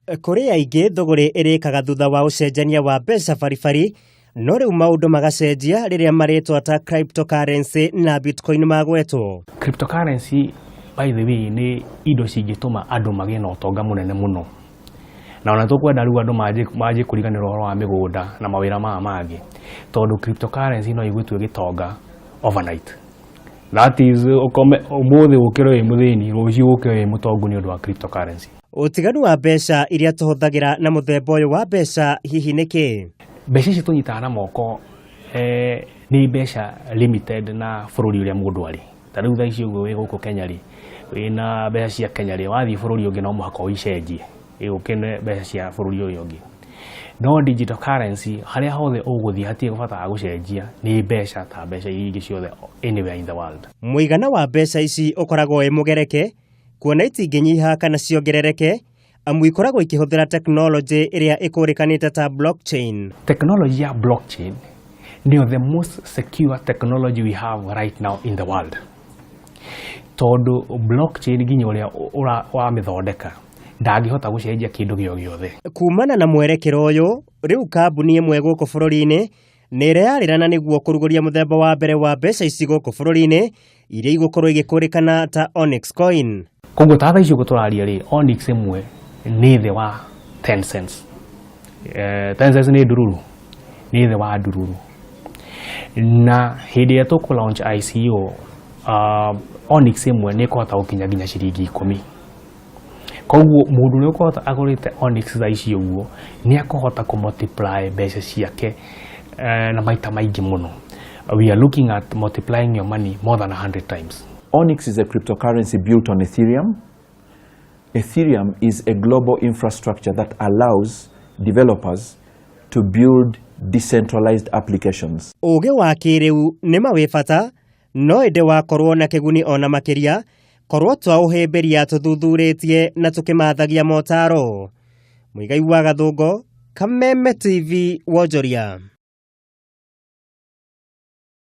Kũrĩ aingĩ thũgũrĩ ĩrĩkaga thutha wa ũcenjania wa mbeca baribari, no rĩu maũndũ magacenjia rĩrĩa marĩtwa ta cryptocurrency na bitcoin magwetwo. Cryptocurrency, by the way, nĩ indo cingĩtũma andũ magĩe na ũtonga mũnene mũno, na ona tũkwenda rĩu andũ manjie kũriganĩrwo ũhoro wa mĩgũnda na mawĩra maya mangĩ, tondũ cryptocurrency no ĩgũtue gĩtonga overnight. That is, ũkome ũmũthĩ, ũkĩre wĩ mũthĩni, rũciũ ũkĩre wĩ mũtongu nĩ ũndũ wa cryptocurrency. Ũtiganu wa mbeca iria tũhũthagĩra na mũthemba ũyũ wa mbeca hihi nĩ kĩĩ? Mbeca ici tũnyitaga na moko nĩ mbeca limited na bũrũri ũrĩa mũndũ arĩ. Ta rĩu thaa ici ũguo wĩ gũkũ Kenya rĩ, wĩna mbeca cia Kenya rĩ, wathiĩ bũrũri ũngĩ no mũhaka ũicenjie ũkĩne mbeca cia bũrũri ũyũ ũngĩ. No digital currency, harĩa hothe ũgũthiĩ hatirĩ bata wa gũcenjia, nĩ mbeca ta mbeca iria ingĩ ciothe anywhere in the world. Mũigana wa mbeca ici ũkoragwo wĩ mũgereke, kuona itingĩnyiha kana ciongerereke, amu ikoragwo ikĩhũthĩra tekinoronjĩ ĩrĩa ĩkũrĩkanĩte ta blockchain. Technology ya blockchain nĩyo the most secure technology we have right now in the world, tondũ blockchain nginya ũrĩa wamĩthondeka ndangĩhota gũcenjia kĩndũ gĩo gĩothe. Kumana na mwerekero ũyũ, rĩu kambuni ĩmwe gũkũ bũrũri-inĩ nĩ ĩreyarĩrana nĩguo kũrugũria mũthemba wa mbere wa mbeca ici gũkũ bũrũri-inĩ, iria igũkorwo igĩkũrĩkana ta Onyx Coin. Koguo ta thaa ici ũguo tũraria rĩ, Onyx ĩmwe nĩ thĩ wa 10 cents. 10 cents nĩ ndururu, nĩ thĩ wa ndururu. Na hĩndĩ ĩrĩa tũkũ launch ICO, Onyx ĩmwe nĩ ĩkũhota gũkinya nginya ciringi 10. Koguo mũndũ ũrĩa ũkũhota agũrĩte Onyx thaa ici ũguo nĩ akũhota kũ multiply mbeca ciake na maita maingĩ mũno. We are looking at multiplying your money more than 100 times. Onyx is a cryptocurrency built on Ethereum. Ethereum is a global infrastructure that allows developers to build decentralized applications. Ũũgĩ wa kĩrĩu nĩ ma wĩ bata, no ĩndĩ wakorwo na kĩguni ona makĩria korwo twaũhĩmbĩria tũthuthurĩtie na tũkĩmathagia motaro. Mũigai wa Gathũngo, Kameme TV, Wonjoria.